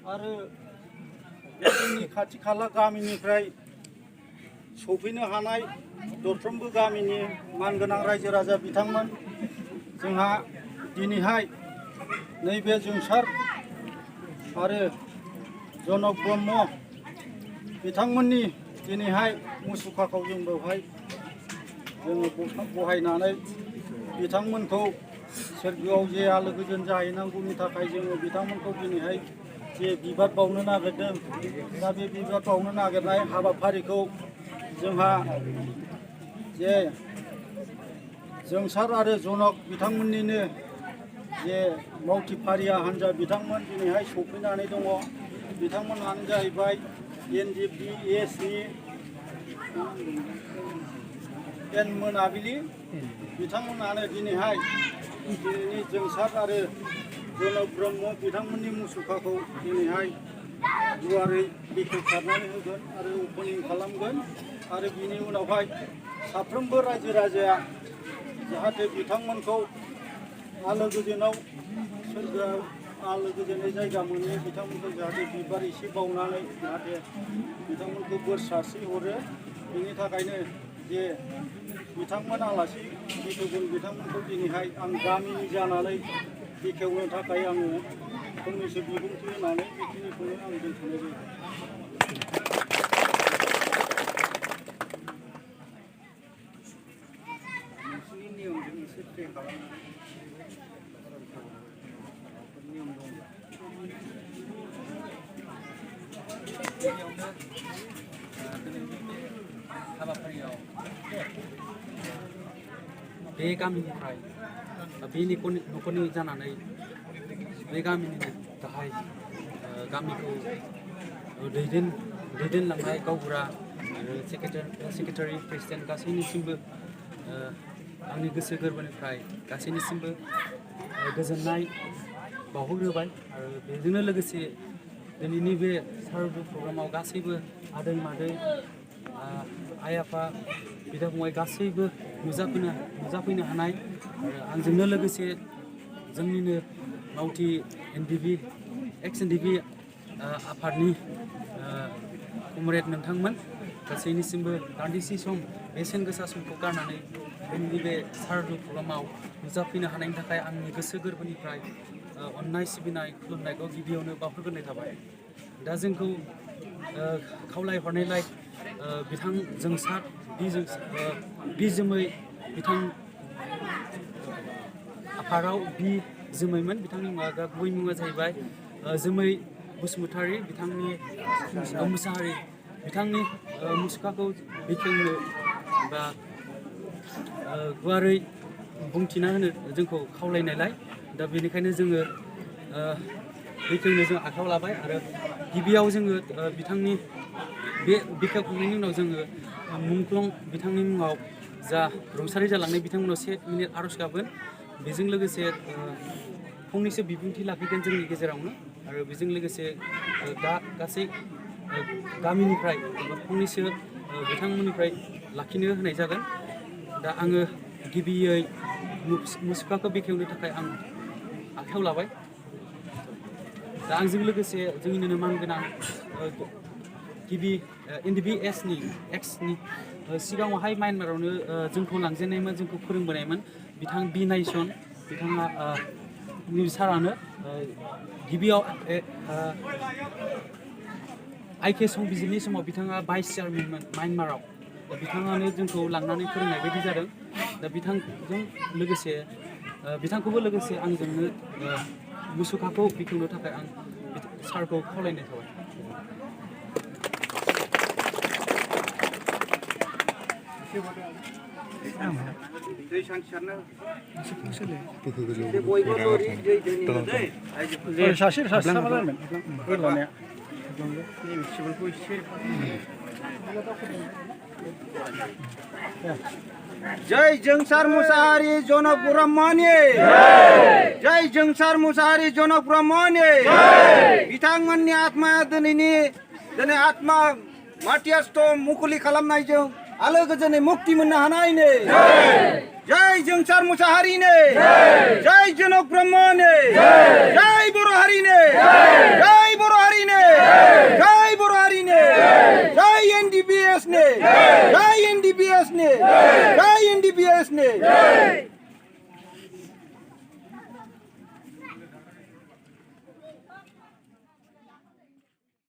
आरो जोंनि खाथि खाला गामिनिफ्राय सफैनो हानाय दरफ्रोमबो गामिनि मानगोनां रायजो राजा बिथांमोन जोंहा दिनैहाय नैबे जोंसार आरो जनक ब्रह्म बिथांमोननि दिनैहाय मुसुखाखौ जों बेवहाय जोङो बहायनानै बिथांमोनखौ सोरगोआव जे आलो गोजोन जाहैनांगौनि थाखाय जोङो बिथांमोनखौ दिनैहाय जे बिबार बावनो नागिरदों दा बे बिबार बावनो नागिरनाय हाबाफारिखौ जोंहा जे जोंसार आरो जनक बिथांमोननिनो जे मावथिफारिया हान्जा बिथांमोन दिनैहाय सफैनानै दङ। बिथांमोनानो जाहैबाय NDPS-नि एन मोनाबिलि बिथांमोनानो दिनैहाय दिनैनि जोंसार आरो जनक ब्रह्म बिथांमोननि मुसुखाखौ दिनैहाय गुवारै बेखेवसारनानै होगोन आरो अपेनिं खालामगोन आरो बिनि उनावहाय साफ्रोमबो रायजो राजाया जाहाथे बिथांमोनखौ आलो गोजोनाव सोरगोआव आलो गोजोनै जायगा मोनो बिथांमोनखौ जाहाथे बिबार एसे बावनानै जाहाथे बिथांमोनखौ बोर सारस्रिहरो बेनि थाखायनो जे बिथांमोन आलासि बेखेवगोन बिथांमोनखौ दिनैहाय आं गामिनि जानानै बेखेवनो थाखाय आङो फंनैसो बिबुंथि होनानै बेखिनिखौनो आं दोनथ'नाय जायो। नोंसोरनि नियमजों एसे प्रे खालामनानै नियम दं गिबियावनो दिनैनि बे हाबाफारियाव बे गामिनिफ्राय बे न'खरनि जानानै बे गामिनिनो गाहाय गामिखौ दैदेनलांनाय गावबुरा आरो सेक्रेटारि प्रेसिडेन्ट गासैनिसिमबो आंनि गोसो गोरबोनिफ्राय गासैनिसिमबो गोजोननाय बावहरग्रोबाय आरो बेजोंनो लोगोसे दिनैनि बे सारादु प्रग्रामाव गासैबो आदै मादै आइ आफा बिदा फंबाय गासैबो नुजाफैनो हानाय आरो आंजोंनो लोगोसे जोंनिनो मावथि एक्स एनडिपि आफादनि कमरेड नोंथांमोन गासैनिसिमबो दान्दिसे सम बेसेन गोसा समखौ गारनानै जोंनि बे सारादु प्रग्रामाव नुजाफैनो हानायनि थाखाय आंनि गोसो गोरबोनिफ्राय अननाय सिबिनाय खुलुमनायखौ गिबियावनो बावहरग्रोनाय थाबाय। दा जोंखौ खावलायहरनायलाय बिथां जोंसार बिजोमै बिथां आफादाव बि जोमैमोन बिथांनि गुबै मुङा जाहैबाय जोमै बसुमतारी बिथांनि मुसाहारि बिथांनि मुसुखाखौ बेखेवनो बा गुवारै बुंथिना होनो जोंखौ खावलायनायलाय दा बेनिखायनो जोङो बेखेवनो जों आखायाव लाबाय आरो गिबियाव जोङो बिथांनि बे बेखेवखांनायनि उनाव जोङो मुंख्लं बिथांनि मुङाव जा रुंसारि जालांनाय बिथांमोनाव 1 मिनिट आर'ज गाबगोन बेजों लोगोसे फंनैसो बिबुंथि लाखिगोन जोंनि गेजेरावनो आरो बेजों लोगोसे दा गासै गामिनिफ्राय फंनैसो बिथांमोननिफ्राय लाखिनो होनाय जागोन। दा आङो गिबियै मुसुखाखौ बेखेवनो थाखाय आं आखायाव लाबाय। दा आंजों लोगोसे जोंनिनो मानगोनां गिबि NDPS-नि एक्सनि सिगाङावहाय म्यानमारावनो जोंखौ लांजेननायमोन जोंखौ फोरोंबोनायमोन बिथां बि नायसन बिथाङा सारानो गिबियाव IK संबिजिरनि समाव बिथाङा भाइस चेयारमेनमोन म्यानमाराव बिथाङानो जोंखौ लांनानै फोरोंनाय बायदि जादों। दा बिथांजों लोगोसे बिथांखौबो लोगोसे आंजोंनो मुसुखाखौ बेखेवनो थाखाय आं सारखौ खावलायनाय थाबाय। दै सानसेयानो जय जोंसार मुसाहारि जनक ब्रह्मनि जय जोंसार मुसाहारि जनक ब्रह्मनि बिथांमोननि आत्माया दिनै आत्मा माटियास्थ मुखुलि खालामनायजों आलो गोजोनै मुक्ति मोननो हानायनि जय जोंसार मुसाहारिनि जय जनक ब्रह्मनि जय बर' हारिनि जय बर' हारिनि जय